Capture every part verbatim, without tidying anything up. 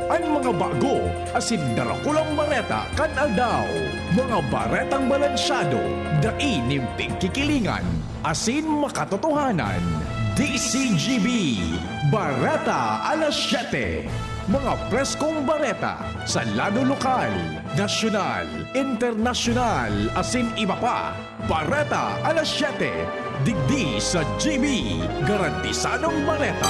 An mga bago asin darakulang bareta kan aldaw. Mga baretang balansyado, dai nin pigkikilingan, asin makatotohanan. D C G B, Bareta Alas Siyete. Mga preskong bareta sa lado lokal, nasyonal, internasyonal, asin iba pa. Bareta Alas Siyete, digdi sa G B, garantisadong bareta.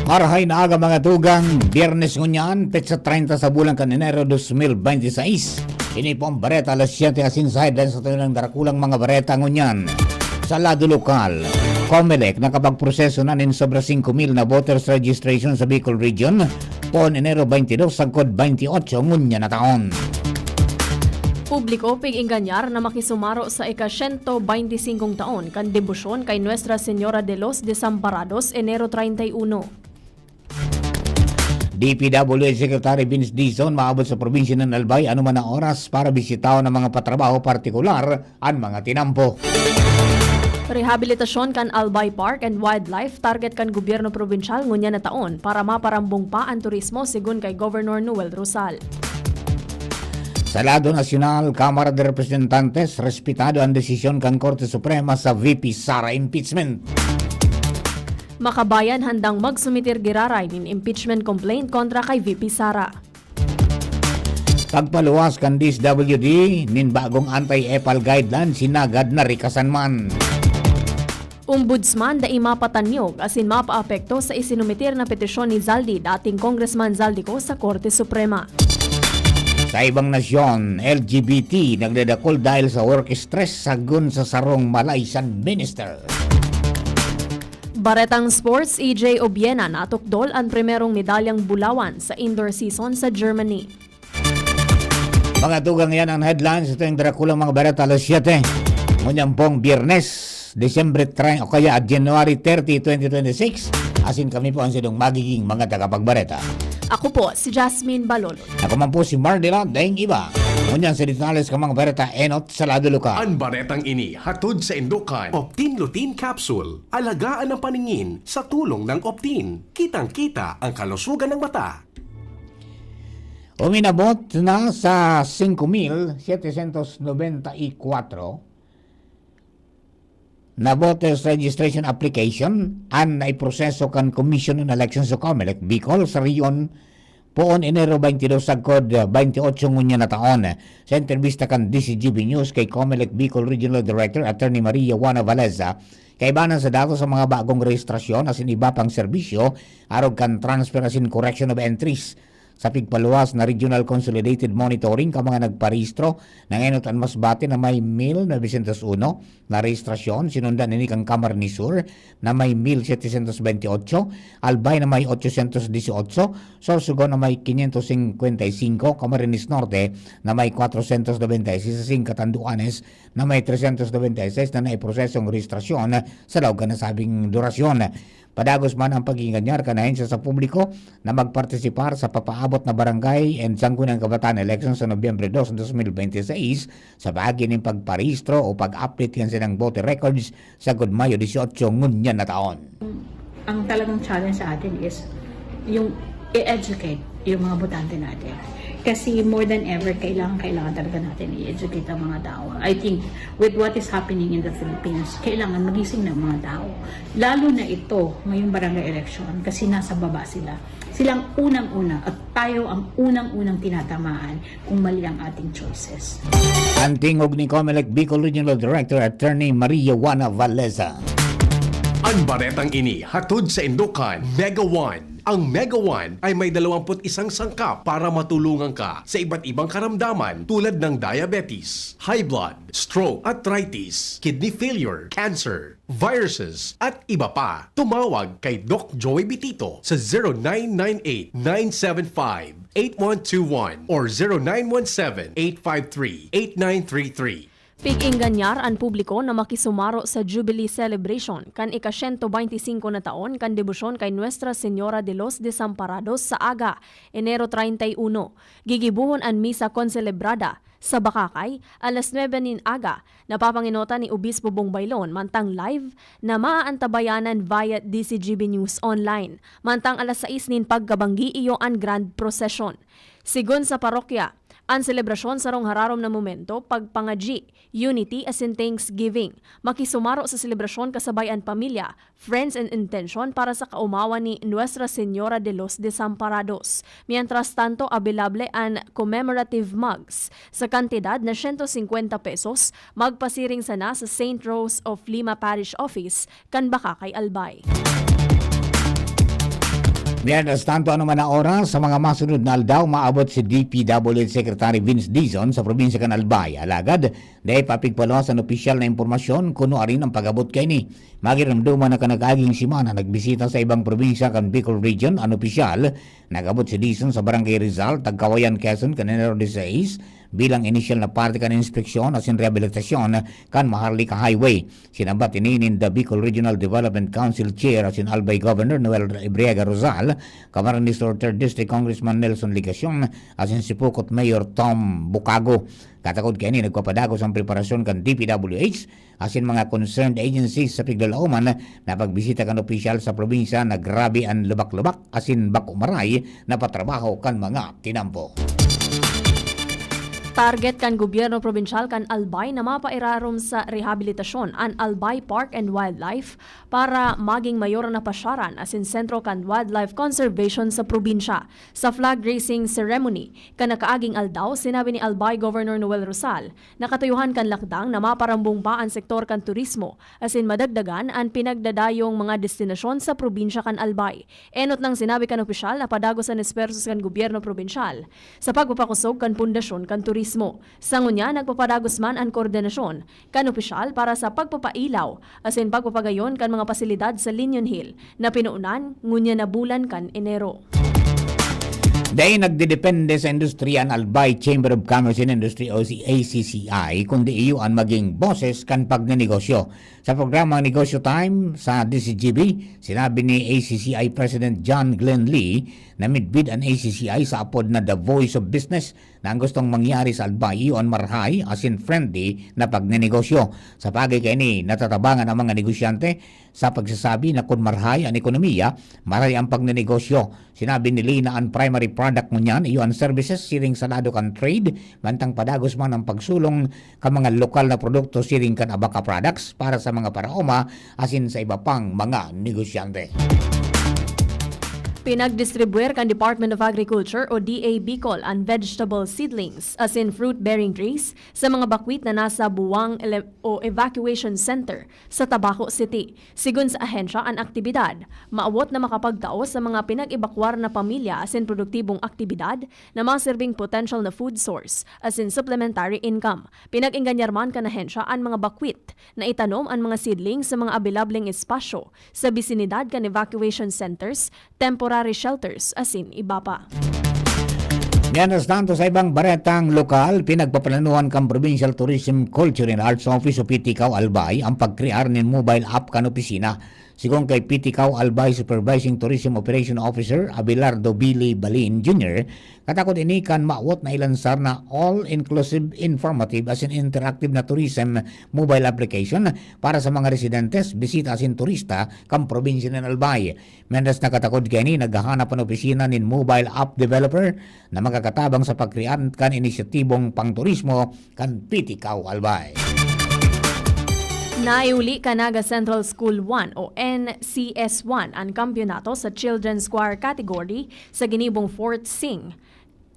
Marahay na aga, mga tugang. Biyernes ngunyan, petsa treinta sa bulan kan Enero dos mil bente seis. Ini po ang Bareta Alas Siyete, asin sa headlines sa tunang darakulang mga bareta ngunyan. Sa lado lokal, Comelec nakapagproseso na nin sobra singko mil na voters registration sa Bicol Region, poon Enero twenty-two sagkod twenty-eight ngunyan na taon. Publiko pig-engañar na makisumaro sa ika-siyento beintisinggong taon kan debosyon kay Nuestra Señora de los Desamparados, Enero treinta y uno. D P W H Secretary Vince Dizon maabot sa probinsya ng Albay anuman na oras para bisitahon ang mga patrabaho, partikular an mga tinampo. Rehabilitasyon kan Albay Park and Wildlife target kan gobyerno probinsyal ngunyan na taon para maparambong pa an turismo, segun kay Governor Noel Rosal. Sa lado nasyonal, Kamara de Representantes, respetado an desisyon kan Korte Suprema sa V P Sara impeachment. Makabayan handang magsumitir giraray nin impeachment complaint kontra kay V P Sara. Pagpaluwas kan D S W D nin bagong anti-epal guidelines, hinagad na rikasan man. Ombudsman dai mapatanyog asin mapaapekto sa isinumitir na petisyon ni Zaldy, dating Congressman Zaldy Co, sa Korte Suprema. Sa ibang nasyon, L G B T nagdadakul dahil sa work stress, sagon sa sarong Malaysian minister. Baretang sports, E J Obiena natukdol an primerong medalyang bulawan sa indoor season sa Germany. Mga tugang, yan ang headlines. Ito yung Dracula, mga bareta, alas siyete. Ngunyan pong Biyernes, Disyembre treinta o kaya January thirty, twenty twenty-six. Asin kami po ang sinong magiging mga tagapagbareta. Ako po si Jasmine Balolo. Ako man po si Mardela Deng Iba. Ngunyan sa detalles kan mga bareta enot sa lado lokal. An baretang ini hatod sa indukan Optin Lutein Capsule. Alagaan ang paningin sa tulong ng Optin. Kitang-kita ang kalusugan ng mata. Uminabot na sa singko mil setecientos noventa y cuatro na voters registration application an naiproseso kan Commission on Elections o Comelec Bicol sa rehiyon poon Enero twenty-two sagkod twenty-eight ngunyan na taon. Sa entrebista kan D C G B News kay Comelec Bicol Regional Director Attorney Maria Juana Valeza, kaibanan sa datos sa mga bagong rehistrasyon asin iba pang serbisyo, arog kan transfer asin correction of entries. Sa pigpaluwas na Regional Consolidated Monitoring kan mga nagparehistro, nangenot an Masbate na may mil novecientos uno na rehistrasyon, sinundan ini kan Camarines Sur na may mil setecientos bentiocho, Albay na may ochocientos dieciocho, Sorsogon na may quinientos cincuenta y cinco, Camarines Norte na may cuatrocientos noventa y seis, asin Catanduanes na may trescientos noventa y seis na naiprosesong rehistrasyon sa laog kan nasabing durasyon. Padagos man ang pag-engañar kan ahensya sa publiko na magpartisipar sa papaabot na barangay and Sangguniang Kabataan Election sa Nobyembre dos, dos mil bente seis, sa paagi nin pagparehistro o pag-update kan sinang voter records sagkod Mayo dieciocho ngunyan na taon. Ang talagang challenge sa atin is yung i-educate yung mga botante natin. Kasi more than ever, kailangan, kailangan talaga natin i-educate ang mga tao. I think with what is happening in the Philippines, kailangan magising na ang mga tao. Lalo na ito, ngayong barangay election, kasi nasa baba sila. Silang unang-una at tayo ang unang-unang tinatamaan kung mali ang ating choices. Ang tingog ni Comelec Bicol Regional Director Attorney Maria Juana Valeza. An baretang ini hatod sa indukan Mega One. Ang Mega One ay may dalawampu't isang sangkap para matulungan ka sa iba't ibang karamdaman tulad ng diabetes, high blood, stroke, arthritis, kidney failure, cancer, viruses, at iba pa. Tumawag kay Doc Joey Bitito sa zero nine nine eight, nine seven five, eight one two one or zero nine one seven, eight five three, eight nine three three. Pig-ingganyar an publiko na makisumaro sa Jubilee Celebration kan ika-siyento baynte singko na taon kan debosyon kay Nuestra Señora de los Desamparados sa aga, Enero treinta y uno. Gigibohon an misa konselebrada sa Bacacay, alas nuebe nin aga, napapanginota ni Obispo Bong Baylon, mantang live na maaantabayanan via D C G B News Online. Mantang alas sais nin pagkabanggi iyo an Grand Procession. Sigon sa parokya, an selebrasyon sarong hararom na momento, pagpangadyi, unity asin thanksgiving. Makisumaro sa selebrasyon kasabay an pamilya, friends and intention para sa kaomawan ni Nuestra Señora de los Desamparados. Mientras tanto, abilable an commemorative mugs sa kantidad na siyento singkwenta pesos, magpasiring sana sa Saint Rose of Lima Parish Office kan Bacacay, Albay. Mientras tanto, ano man na oras, sa mga masunod na aldaw, maabot si D P W H Secretary Vince Dizon sa probinsya kan Albay. Alagad, dai pa pigpaluwas an opisyal na impormasyon kun nuarin ang pag-abot kaini. Magiromdoman na kan nag-aging semana, nagbisita sa ibang probinsya kan Bicol Region an opisyal. Nag-abot si Dizon sa Barangay Rizal, Tagkawayan, Quezon, kan Enero diseis, bilang inisyal na parte kan inspeksyon asin rehabilitasyon kan Maharlika Highway. Sinambat ini nin The Bicol Regional Development Council Chair asin Albay Governor Noel Ebriaga Rosal, Camarines Sur Third District Congressman Nelson Legacion, asin si Pukot Mayor Tom Bucago. Katakod kaini, nagpapadagos ang preparasyon kan D P W H asin mga concerned agencies sa piglalaoman na pagbisita kan opisyal sa probinsya na grabe an lubak-lubak asin bako maray na patrabaho kan mga tinampo. Target kan gobyerno probinsyal kan Albay na mapairarom sa rehabilitasyon an Albay Park and Wildlife para magin mayor na pasyaran asin sentro kan wildlife conservation sa probinsya. Sa flag raising ceremony kan nakaaging aldaw, sinabi ni Albay Governor Noel Rosal na katuyuhan kan lakdang na maparambong pa an sektor kan turismo asin madagdagan an pinagdadayong mga destinasyon sa probinsya kan Albay. Enot nang sinabi kan opisyal na padagos an espuwersos kan gobyerno probinsyal sa pagpapakosog kan pundasyon kan turismo. Sa ngunyan, nagpapadagos man an koordinasyon kan opisyal para sa pagpapailaw asin pagpapagayon kan mga pasilidad sa Linion Hill na pinoonan ngunyan na bulan kan Enero. Dai nagdedepende sa industriya an Albay Chamber of Commerce and Industry o si A C C I, kundi iyo an maging boses kan pagnenegosyo. Sa programang Negosyo Time sa D C G B, sinabi ni A C C I President John Glenn Lee na midbid an A C C I sa apod na The Voice of Business na ang gustong mangyari sa Albay iyo an marahay asin friendly na pagnenegosyo. Sa paagi kaini, natatabangan ang mga negosyante sa pagsasabi na kun marahay an ekonomiya, marahay ang pagnenegosyo. Sinabi ni Lee na an primary product ngunyan iyo an services siring sa lado kan trade, mantang padagos man ang pagsulong kan mga lokal na produkto siring kan abaca products para sa mga paraoma asin sa iba pang mga negosyante. Pinagdistribuir kan Department of Agriculture o D A Bicol an vegetable seedlings asin fruit-bearing trees sa mga bakwit na nasa buwang ele-, o evacuation center sa Tabaco City. Sigon sa ahensya, an aktibidad maawot na makapagtao sa mga pinag-ebakwar na pamilya asin produktibong aktibidad na maserbing potential na food source asin supplementary income. Pinag-ingganyar man kan ahensya an mga bakwit na itanom an mga seedling sa mga abilableng espasyo sa bisinidad kan evacuation centers, temporary shelters, asin iba pa. Mientras tanto, sa ibang baretang lokal, pinagpaplanuhan kan Provincial Tourism, Culture and Arts Office o P T C A O Albay ang pagkrear nin mobile app kan opisina. Sigon kay P T C A O Albay Supervising Tourism Operation Officer Abelardo Billy Balin Junior, katakod ini kan maawot na ilansar na all-inclusive, informative asin interactive na tourism mobile application para sa mga residentes, bisita asin turista kan probinsya nin Albay. Mientras nakatakod kaini, naghahanap an opisina nin mobile app developer na makakatabang sa pagkrear kan inisyatibong pangturismo kan P T C A O Albay. Naiuli kan Naga Central School one o N C S one an kampiyonato sa Children's Choir category sa ginibong Fourth Sing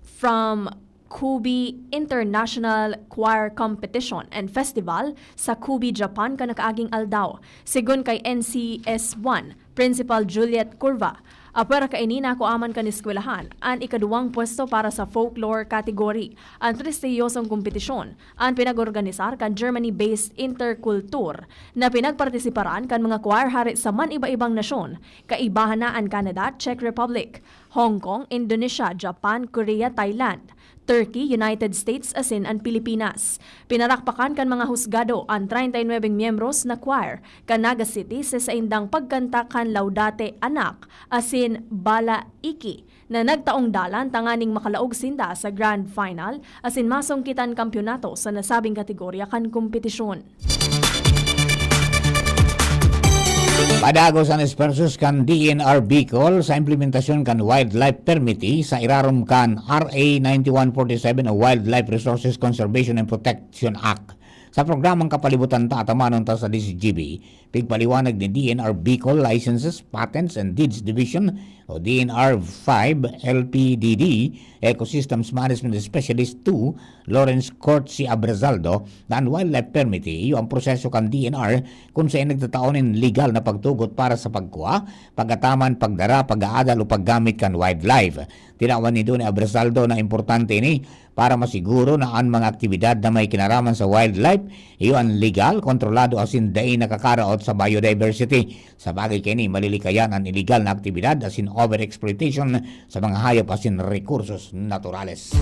from Kobe International Choir Competition and Festival sa Kobe, Japan, kan nakaaging aldaw. Sigon kay N C S one Principal Juliet Curva, apwera kaini, nakua man kan eskwelahan an ikaduwang pwesto para sa folklore category. An prestiyosong kompetisyon an pinag-organisar kan Germany-based Interkultur na pinagpartisiparan kan mga choir hare sa man-iba-ibang nasyon, kaibahan na an Canada, Czech Republic, Hong Kong, Indonesia, Japan, Korea, Thailand, Turkey, United States asin an Pilipinas. Pinarakpakan kan mga husgado an treinta y nuebeng miyembros na choir kan Naga City sa saindang pagkanta kan Laudate Anak asin Bala Iki na nagtaong dalan tanganing makalaog sinda sa grand final asin masungkit an kampiyonato sa nasabing kategorya kan kompetisyon. Padagos an esfuerzos kan D N R Bicol sa implementasyon kan wildlife permit sa irarom kan R A ninety-one forty-seven o Wildlife Resources Conservation and Protection Act. Sa programang Kapalibutan Ta, atamanon ta sa D Z G B, pigpaliwanag ni D N R Bicol Licenses, Patents and Deeds Division o D N R five L P D D, Ecosystems Management Specialist two, Lawrence Cortsi Abrazaldo, na an wildlife permit iyo an proseso kan D N R kun saen nagtatao nin legal na pagtugot para sa pagkuha, pag-ataman, pagdara, pag-aadal o paggamit kan wildlife. Tinawan nido ni Abrazaldo na importante ini para masiguro na an mga aktibidad na may kinaraman sa wildlife iyo an legal, kontrolado asin dai nakakaraot sa biodiversity. Sa bagay kaini, malilikayan an iligal na aktibidad asin overexploitation sa mga hayop asin rekursos naturales.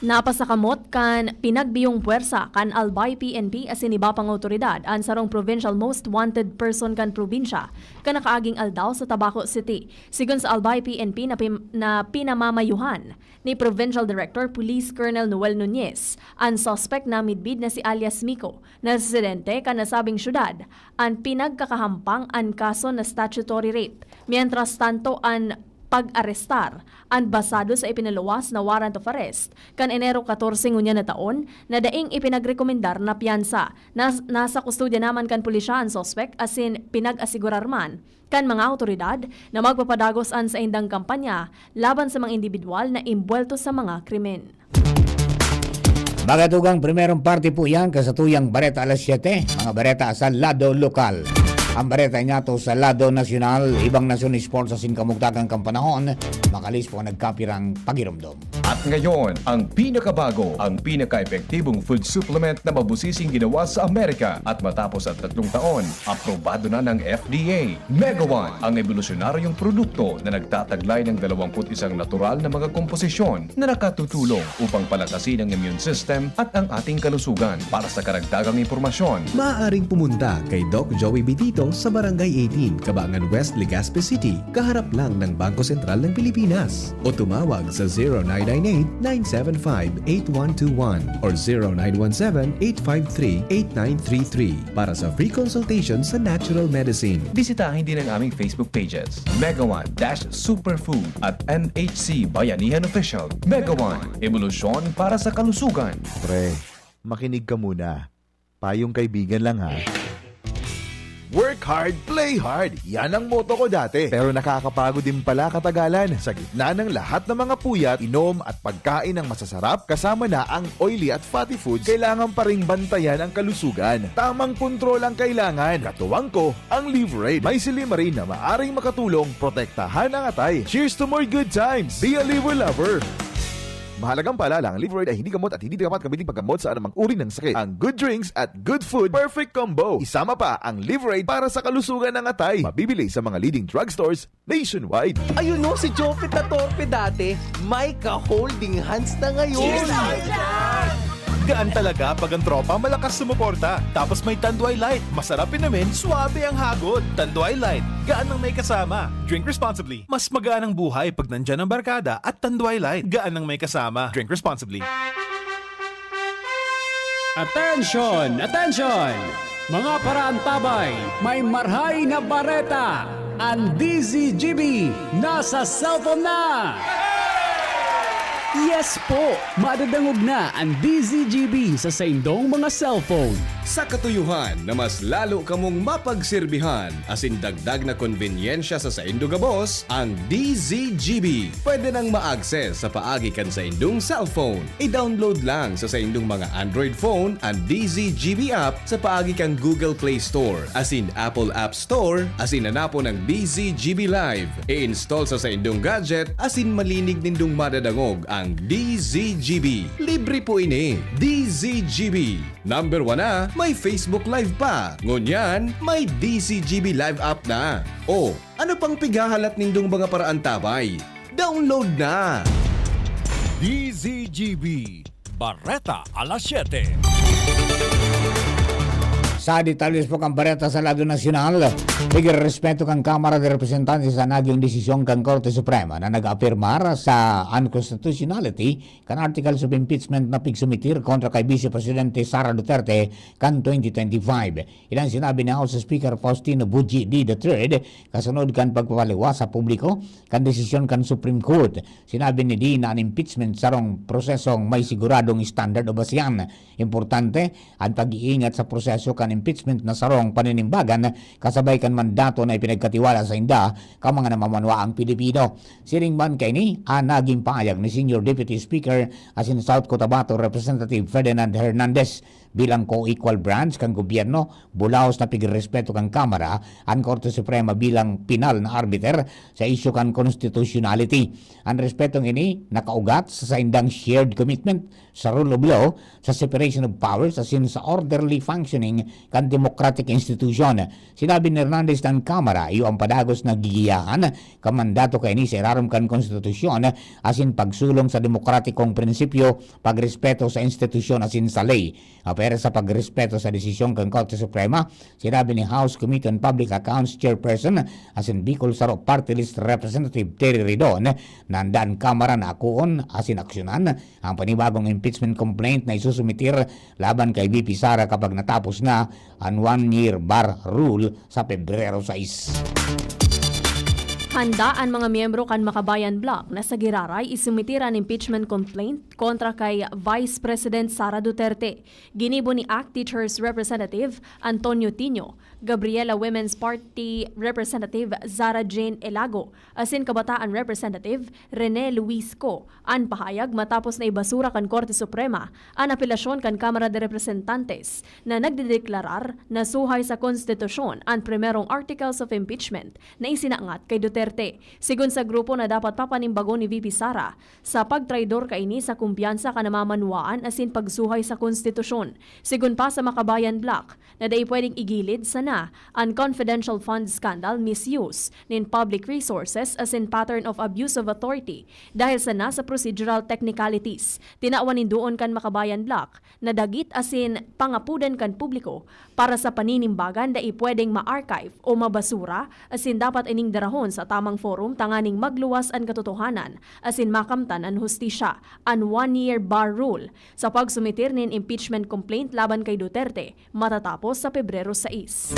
Napasakamot kan pinagbiyong puwersa kan Albay P N P asin iba pang awtoridad an sarong provincial most wanted person kan probinsya kan nakaaging aldaw sa Tabaco City. Sigon sa Albay P N P na pim-, na pinamamayuhan ni Provincial Director Police Colonel Noel Nunez, an suspek na midbid na si alias Miko, na residente kan nasabing syudad, an pinagkakahampang an kaso na statutory rape. Mientras tanto, an pag-arestar an basado sa ipinaluwas na warrant of arrest kan Enero katorse ngunyan na taon na daing ipinagrekomendar na pyansa. Nas-, nasa kustodya naman kan pulisya an suspek asin pinag-asigurar man kan mga awtoridad na magpapadagos an saindang kampanya laban sa mga indibidwal na imbuwelto sa mga krimen. Magatugang primerong parte po yan, kasatuyang Bareta alas siyete, mga bareta sa lado lokal. Ang bareta niya to sa lado nasyonal, ibang nasyon, sports asin kamugtakan kan panahon, makalis po ang nagkapirang pagiromdom. At ngayon, ang pinakabago, ang pinaka-epektibong food supplement na mabusising ginawa sa Amerika. At matapos ang tatlong taon, aprobado na ng F D A. Mega One, ang ebolusyonaryong produkto na nagtataglay ng dalawampu't isang natural na mga komposisyon na nakatutulong upang palakasin ang immune system at ang ating kalusugan. Para sa karagdagang impormasyon, maaaring pumunta kay Doc Joey Bitito sa Barangay eighteen, Cabangan West, Legazpi City, kaharap lang ng Bangko Sentral ng Pilipinas. O tumawag sa zero nine nine eight, nine seven five, eight one two one or zero nine one seven, eight five three, eight nine three three para sa free consultation sa natural medicine. Bisitahin din ang aming Facebook pages, Mega One dash Superfood at M H C Bayanihan Official. Mega One, ebolusyon para sa kalusugan. Pre, makinig ka muna. Payong kaibigan lang, ha. Work hard, play hard. Yan ang motto ko dati. Pero nakakapagod din pala katagalan. Sa gitna ng lahat ng mga puyat, inom at pagkain ng masasarap, kasama na ang oily at fatty foods, kailangan pa ring bantayan ang kalusugan. Tamang kontrol ang kailangan. Katuwang ko, ang Liverade. May silymarin na maaring makatulong protektahan ang atay. Cheers to more good times! Be a Liver Lover! Mahalagang paalala, ang Liverade ay hindi gamot at hindi dapat gamitin paggamot sa anumang uri ng sakit. Ang good drinks at good food, perfect combo. Isama pa ang Liverade para sa kalusugan ng atay. Mabibili sa mga leading drugstores nationwide. Ayun no, si Jopet na torpe dati, may ka-holding hands na ngayon. Cheers, Idol! Gaan talaga pag ang tropa malakas sumuporta. Tapos may Tanduay Light, masarap inumin, swabe ang hagod. Tanduay Light, gaan ng may kasama. Drink responsibly. Mas magaan ang buhay pag nandyan ang barkada at Tanduay Light, gaan ng may kasama. Drink responsibly. Attention! Attention! Mga paraantabay, may marhay na bareta! Ang D Z G B nasa cellphone na! Yes po! Madadangog na ang D Z G B sa saindong mga cellphone. Sa katuyuhan na mas lalo kamong mapagserbihan asin dagdag na konbenyensya sa saindo gabos, ang D Z G B pwede nang ma-access sa paagi kan saindong cellphone. I-download lang sa saindong mga Android phone ang D Z G B app sa paagi kan Google Play Store asin Apple App Store asin hanapon ang D Z G B Live. I-install sa saindong gadget asin malinig nindong madadangog ang D Z G B. Libre po ini. D Z G B. Number one na, may Facebook Live pa. Ngunyan, may D Z G B Live app na. O, ano pang pighahalat nindong mga paraantabay? Download na! D Z G B, Bareta alas siyete. Sa detalles po kan bareta sa lado nasyonal, pigrespeto kan Kamara de Representantes sa naging desisyon kan Korte Suprema na nag-apirmar sa unconstitutionality kan articles of impeachment na pigsumitir kontra kay Vice Presidente Sara Duterte kan twenty twenty-five. Iyan sinabi ni House Speaker Faustino Buji D the third, kasunod kan pagpapaliwas sa publiko kan desisyon kan Supreme Court. Sinabi ni D na an impeachment sarong prosesong may siguradong standard of ASEAN. Importante an pag-iingat sa proseso kan impeachment na sarong paninimbagan kasabay kan mandato na ipinagkatiwala sa inda kan mga namamanwaang Pilipino. Siring man kaini an naging pahayag ni Senior Deputy Speaker asin South Cotabato Representative Ferdinand Hernandez bilang co-equal branch kan gobyerno, bulaos na pigrespeto kan Kamara an Korte Suprema bilang pinal na arbiter sa isyu kan constitutionality. An respetong ini nakaugat sa saindang shared commitment sa rule of law, sa separation of powers, asin sa orderly functioning kan democratic institution. Sinabi ni Hernandez na an Kamara iyo an padagos na gigiyahan kan mandato kaini sa irarom kan konstitusyon, asin pagsulong sa demokratikong prinsipyo, pagrespeto sa institusyon asin sa ley. Apwera sa pagrespeto sa desisyon kan Korte Suprema, sinabi ni House Committee on Public Accounts Chairperson asin Bicol Saro Party List Representative Terry Ridon na handa an Kamara na akoon asin aksyonan ang panibagong impeachment complaint na isusumitir laban kay V P Sara kapag natapos na an one-year bar rule sa Pebrero sais. Handa an mga miyembro kan Makabayan Bloc na sa giraray isumitir an impeachment complaint kontra kay Vice President Sara Duterte. Ginibo ni ACT Teachers Representative Antonio Tinio, Gabriela Women's Party Representative Zara Jane Elago, asin Kabataan Representative Rene Luisco an pahayag matapos na ibasura kan Korte Suprema an apelasyon kan Kamara de Representantes na nagdedeklarar na suhay sa konstitusyon an primerong articles of impeachment na isinangat kay Duterte. Sigon sa grupo na dapat papanimbagon ni V P Sara, sa pagtraidor kaini sa kumpiyansa kan namamanwaan asin pagsuhay sa konstitusyon. Sigon pa sa Makabayan Bloc, na dai pwedeng igilid sana an confidential fund scandal, misuse nin public resources asin pattern of abuse of authority dahil sana sa procedural technicalities. Tinawan nin duon kan Makabayan Bloc na dagit asin pangapodan kan publiko para sa paninimbagan dai pwedeng ma-archive o mabasura, asin dapat ining darahon sa tamang forum tanganing magluwas an katotohanan asin makamtan an hustisya. An one-year bar rule sa pagsumitir nin impeachment complaint laban kay Duterte matatapos sa Pebrero sais.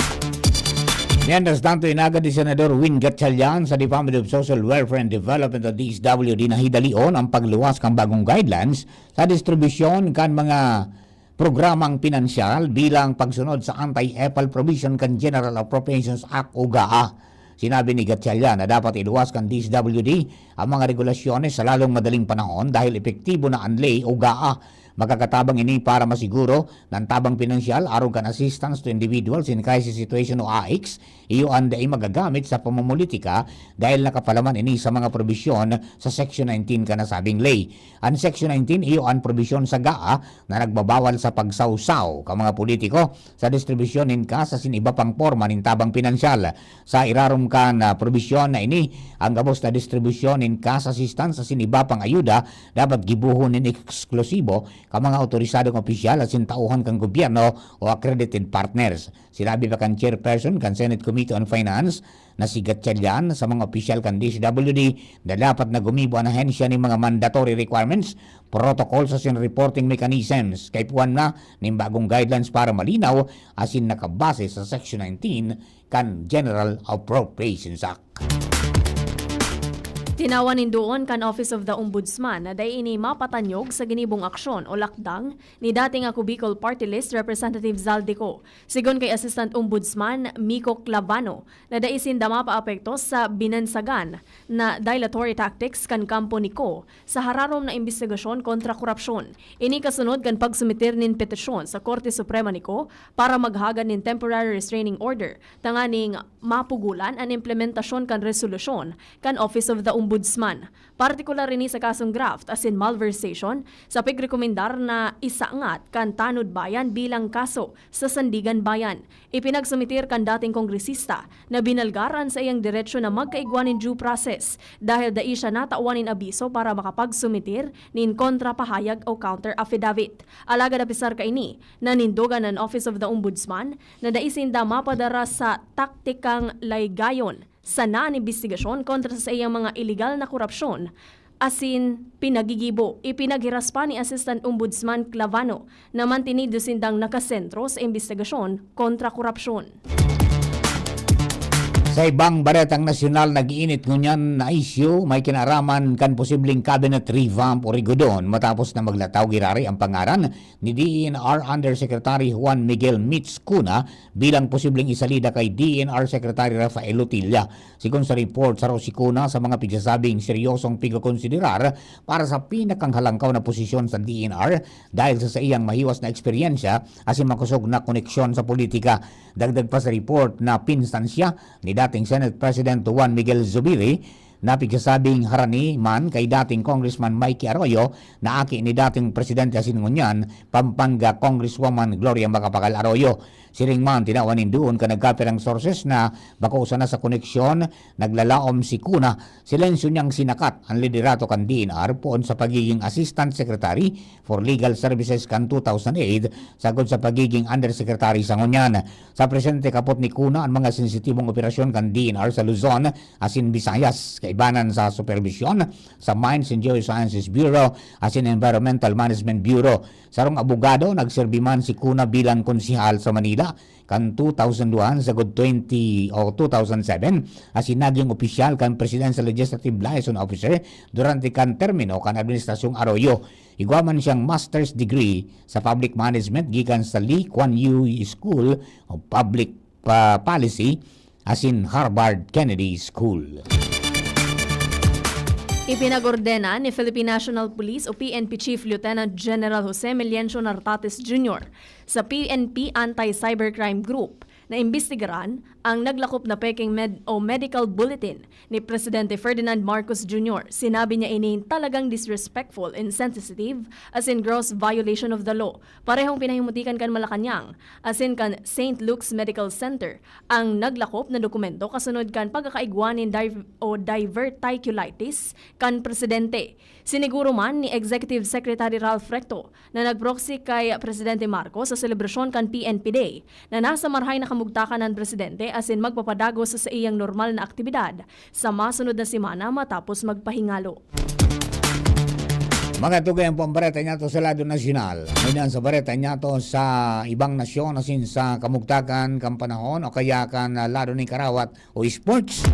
Mientras tanto, inagad ni Senador Win Gatchalian sa Department of Social Welfare and Development o D S W D na hidalion ang pagluwas kan bagong guidelines sa distribusyon kan mga programang pinansyal bilang pagsunod sa Anti-EPAL Provision kan General Appropriations Act o GAA. Sinabi ni Gatchalian na dapat iluwas kan D S W D ang mga regulasyones sa lalong madaling panahon dahil epektibo na an ley o GAA. Makakatabang ini para masiguro na an tabang pinansyal arog kan Assistance to Individuals in Crisis Situation o AICS iyo an dai magagamit sa pamumulitika dahil nakapalaman ini sa mga probisyon sa Section nineteen kan nasabing ley. An Section nineteen iyo an probisyon sa GAA na nagbabawal sa pagsawsaw kan mga politiko sa distribusyon nin kas asin iba pang porma nin tabang pinansyal. Sa irarom kan, ah, probisyon na ini, ang gabos na distribusyon nin kas, assistance asin iba pang ayuda dapat gibohon nin eksklusibo kan mga awtorisadong opisyal asin tauhan kan gobyerno o accredited partners. Sinabi pa kan chairperson kan Senate Committee on Finance na si Gatchalian sa mga opisyal kan D S W D na dapat na gumibo an ahensya nin mga mandatory requirements, protocols asin reporting mechanisms. Kaipuhan na nin bagong guidelines para malinaw asin nakabase sa Section nineteen kan General Appropriations Act. Tinawan nin duon kan Office of the Ombudsman na dai ini mapatanyog sa ginibong aksyon o lakdang ni dating Ako Bicol Party List Representative Zaldy Co. Sigon kay Assistant Ombudsman Miko Clavano na dai sinda mapaapekto sa binansagan na dilatory tactics kan kampo ni Co sa hararom na imbestigasyon kontra korupsyon. Ini kasunod kan pagsumitir nin petisyon sa Korte Suprema ni Co para maghagad nin temporary restraining order tanganing mapugolan an implementasyon kan resolusyon kan Office of the Ombudsman. Ombudsman, partikular ini sa kasong graft asin malversation, sa pagrekomendar na isangat kan Tanod Bayan bilang kaso sa Sandigan Bayan. Ipinagsumiter kan dating kongresista na binalgar an saiyang deretsyo na magkaigwa nin due process dahil dai siya natawan nin abiso para makapagsumitir nin kontrapahayag o counter affidavit. Alagad apisar kaini, nanindogan an Office of the Ombudsman na dai sinda mapadara sa taktikang laygayon sana an imbestigasyon kontra sa saiyang mga iligal na korapsyon asin pinagigibo. Ipinaghiras pa ni Assistant Ombudsman Clavano na mantinido sindang nakasentro sa imbestigasyon kontra korapsyon. Sa ibang baretang nasyonal, nag-iinit ngunyan na isyu, may kinaaraman kan posibleng cabinet revamp o rigodon matapos na maglataw girare ang pangaran ni D E N R Undersecretary Juan Miguel Mitch Cuna bilang posibleng isalida kay D E N R Secretary Rafael Lotilla. Sigon sa report, saro si Cuna sa mga pigsasabing seryosong pigkokonsiderar para sa pinakanghalangkaw na posisyon sa D E N R dahil sa saiyang mahiwas na eksperyensya asin makosog na koneksyon sa politika. Dagdag pa sa report na pinsan siya ni dating Senate President Juan Miguel Zubiri na pigsasabing harani man kay dating Congressman Mikey Arroyo na aki ni dating presidente asin ngunyan Pampanga Congresswoman Gloria Macapagal Arroyo. Siring man, tinawan nin duon kan nagkapirang sources na bako sana sa koneksyon naglalaom si Cuna. Silensyo niyang sinakat an liderato kan D E N R poon sa pagiging Assistant Secretary for Legal Services kan two thousand eight sagkod sa pagiging Undersecretary sa ngunyan. Sa presente, kapot ni Cuna an mga sensitibong operasyon kan D E N R sa Luzon asin Visayas, kaibanan sa superbisyon sa Mines and Geosciences Bureau asin Environmental Management Bureau. Sarong abogado, nagserbi man si Cuna bilang konsehal sa Manila kan two thousand one sagkod twenty o two thousand seven, asin naging opisyal kan Presidential Legislative Liaison Officer durante kan termino kan Administrasyong Arroyo. Igwa man siyang master's degree sa public management gikan sa Lee Kuan Yew School of Public Pa-, Policy asin Harvard Kennedy School. Ipinag-ordena ni Philippine National Police o P N P Chief Lieutenant General Jose Emiliancio Nartates Junior sa P N P Anti-Cybercrime Group na imbestigaran ang naglakop na peking med o medical bulletin ni Presidente Ferdinand Marcos Junior. Sinabi niya ini talagang disrespectful, insensitive, asin gross violation of the law. Parehong pinahimutikan kan Malacañang asin kan Saint Luke's Medical Center ang naglakop na dokumento kasunod kan pagkakaigwa nin div-, o diverticulitis kan presidente. Siniguro man ni Executive Secretary Ralph Recto na nag-proxy kay Presidente Marcos sa selebrasyon kan P N P Day na nasa marahay na kamugtakan an presidente asin magpapadagos sa saiyang normal na aktibidad sa masunod na semana matapos magpahingalo. Mga tugang po ang bareta niyato sa lado nasyonal. Ngunyan sa bareta niyato sa ibang nasyon asin sa kamugtakan kan panahon o kaya kan, ah, lado nin karawat o sports.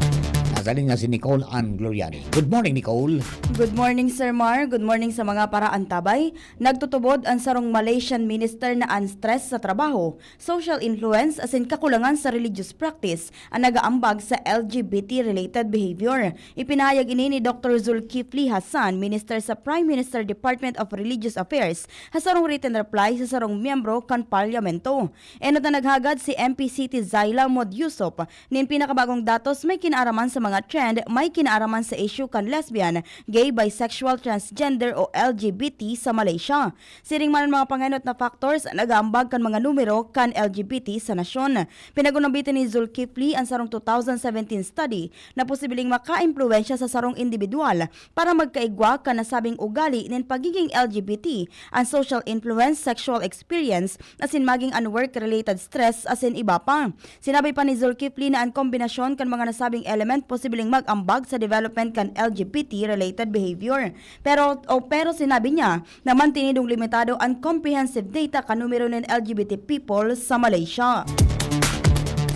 Nasa linya si Nicole Ann Gloriani. Good morning, Nicole. Good morning, Sir Mar. Good morning sa mga paraantabay. Nagtutubod an sarong Malaysian minister na an stress sa trabaho, social influence asin kakulangan sa religious practice an nag-aambag sa L G B T related behavior. Ipinahayag ini ni Doktor Zulkifli Hasan, Minister sa Prime Minister Department of Religious Affairs, sa sarong written reply sa sarong miyembro kan Parlamento. Enot na naghagad si M P City Zaila Mod Yusuf nin pinakabagong datos may kinaaraman sa mga trend may kinaaraman sa isyu kan lesbian, gay, bisexual, transgender o L G B T sa Malaysia. Siring man an mga pangenot na factors, nag-aambag kan mga numero kan L G B T sa nasyon. Pinag-unambitan ni Zulkifli an sarong two thousand seventeen study na posibleng makaimpluwensya sa sarong indibidwal para magkaigwa kan nasabing ugali nin pagiging L G B T, an social influence, sexual experience, asin maging an work-related stress asin iba pa. Sinabi pa ni Zulkifli na an kombinasyon kan mga nasabing element posibleng mag-ambag sa development kan L G B T related behavior. Pero, o pero sinabi niya na mantinidong limitado an comprehensive data kan numero nin L G B T people sa Malaysia.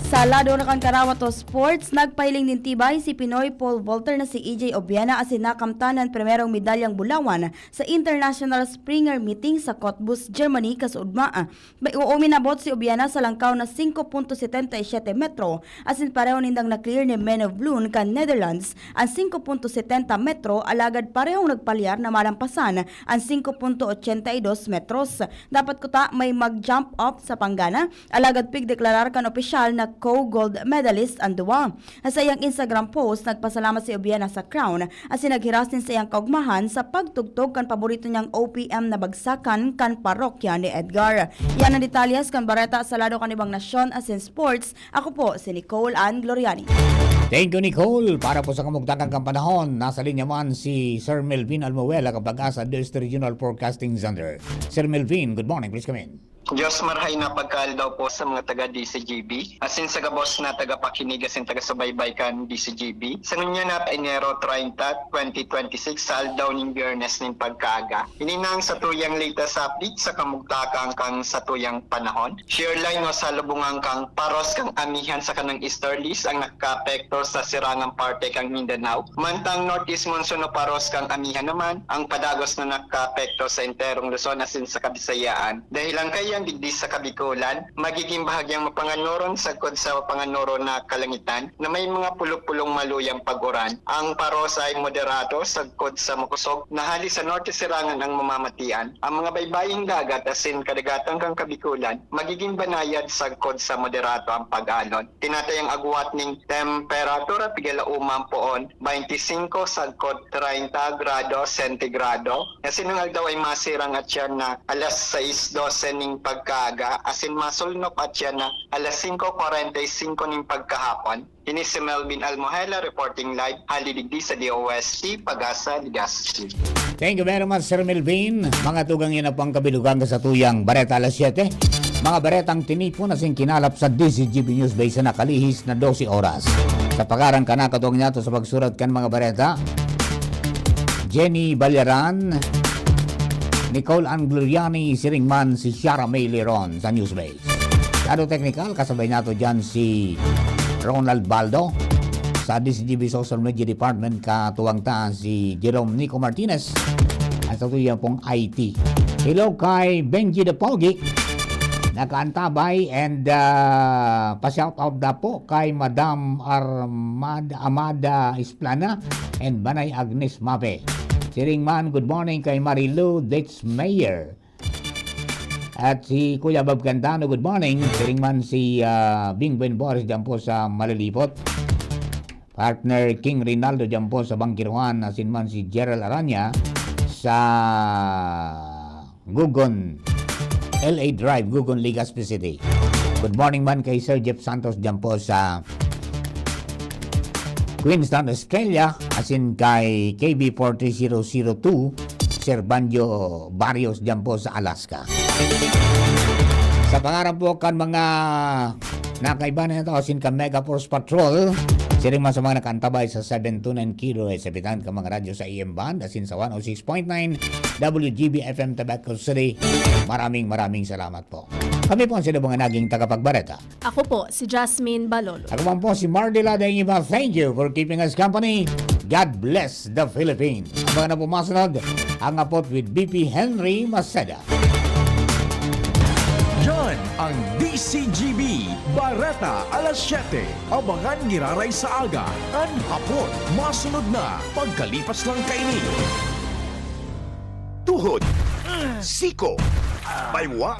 Sa lado na kan karawat o sports, nagpahiling nin tibay si Pinoy pole vaulter na si E J Obiena asin nakamtan an primerong medalyang bulawan sa International Springer Meeting sa Cottbus, Germany, kasuodma. Ba-, o, uminabot si Obiena sa langkaw na singko punto setenta y siete metro, asin pareho nindang na-clear ni Menno Vloon kan Netherlands an singko punto setenta metro, alagad parehong nagpalyar na malampasan an singko punto ochenta y dos metros. Dapat kuta may mag-jump up sa panggana, alagad pigdeklarar kan opisyal na Co-gold medalist an duwa. Sa iyang Instagram post, nagpasalamat si Obiena sa Crown asin naghiras nin saiyang kaogmahan sa pagtugtog kan paborito niyang O P M na bagsakan kan parokya ni Edgar. Yan ang detalyes kan bareta sa lado kan ibang nasyon asin sports. Ako po si Nicole Ann Gloriani. Thank you, Nicole. Para po sa kamugtakan kan panahon, nasa linya man si Sir Melvin Almuela kan PAGASA District Regional Forecasting Center. Sir Melvin, good morning. Please come in. Diyos marhay na pagkaaldaw po sa mga taga D C G B, asin sa gabos na tagapakinig asin tagasubaybay kan D C G B. Sa ngunyan na Enero treinta, twenty twenty-six, sa aldaw ning Biyernes nin pagkaaga. Ini na ang satuyang latest update sa kamugtakan kan satuyang panahon. Shear line o salubungan kan paros kan amihan sa kanang easterlies ang nakakaapekto sa sirangang parte kan Mindanao. Mantang northeast monsoon o paros kan amihan naman ang padagos na nakakaapekto sa enterong Luzon asin sa Kabisayaan. Dahelan kaiyan digdi sa Kabikulan, magiging bahagyang mapanganoron sagkod sa mapanganoron na kalangitan na may mga pulupulong maluyang pag-uran. Ang paros ay moderado sagkod sa makusog na hali sa norte sirangan ang mamamatian. Ang mga baybaying dagat asin kadagatan kan Kabikulan, magiging banayad sagkod sa moderado ang pag-alon. Tinatayang agwat ning temperatura, pigalauma an poon, baynte singko sagkod treinta grado sentigrado. Asin ang aldaw ay masirang atyan na alas sais dose ning pagkaaga, asin masulnop atyan na alas singko kwarenta y singko ning pagkahapon. Ini si Melvin Almohela reporting live hali digdi sa D O S T, PAGASA, Legazpi. Thank you very much, Sir Melvin. Mga tugang, yan na po ang kabilugan kan satuyang Bareta Alas Siyete. Mga baretang tinipon asin kinalap sa D C G B News Base na nakalihis na dose oras. Sa pangaran kan nakatuwang niyato sa pagsurat kan mga bareta, Jenny Ballaran, Nicole Ann Gloriani, siring man si Shara May Leron sa News Base. Lado teknikal, kasabay nato dyan si Ronald Baldo. Sa D C G B Social Media Department, katuwang ta si Jerome Nico Martinez. At sa tuya pong I T. Hello kay Benji the Pogi. Nakaantabay and, ah, pa-shout out na po kay Madam Armada, Amada Isplana and Banay Agnes Mape. Siring man, good morning kay Marilu Dets Mayer. At si Kuya Bob Candano, good morning. Siring man si, ah, Bing Ben Boris dyan po sa Malilipot. Partner King Rinaldo dyan po sa Bangkiruhan, asin man si Gerald Aranya sa Gugon, L A Drive, Gugon, Legazpi City. Good morning man kay Sir Jeff Santos dyan po sa Queenstown, Australia, asin kay K B four three zero zero two, Sir Banjo Barrios dyan po sa Alaska. Sa pangaran po kan mga nakaiba na ito, asin kan Mega Force Patrol, siring man sa mga nakaantabay sa seven two nine kilohertz, sa bitang kan mga radyo sa A M band, asin sa one oh six point nine W G B F M Tabaco City. Maraming, maraming salamat po. Kami po ang sila mga naging tagapagbareta. Ako po, si Jasmine Balolo. Ako man po, si Mardy Lada Ingiba. Thank you for keeping us company. God bless the Philippines. Abangan na po masunod ang Apot with B P Henry Maceda. Yan ang D C G B Bareta Alas Siyete. Abangan giraray sa aga, an hapon, masunod na pagkalipas lang kaini. Tuhod, siko, baywa,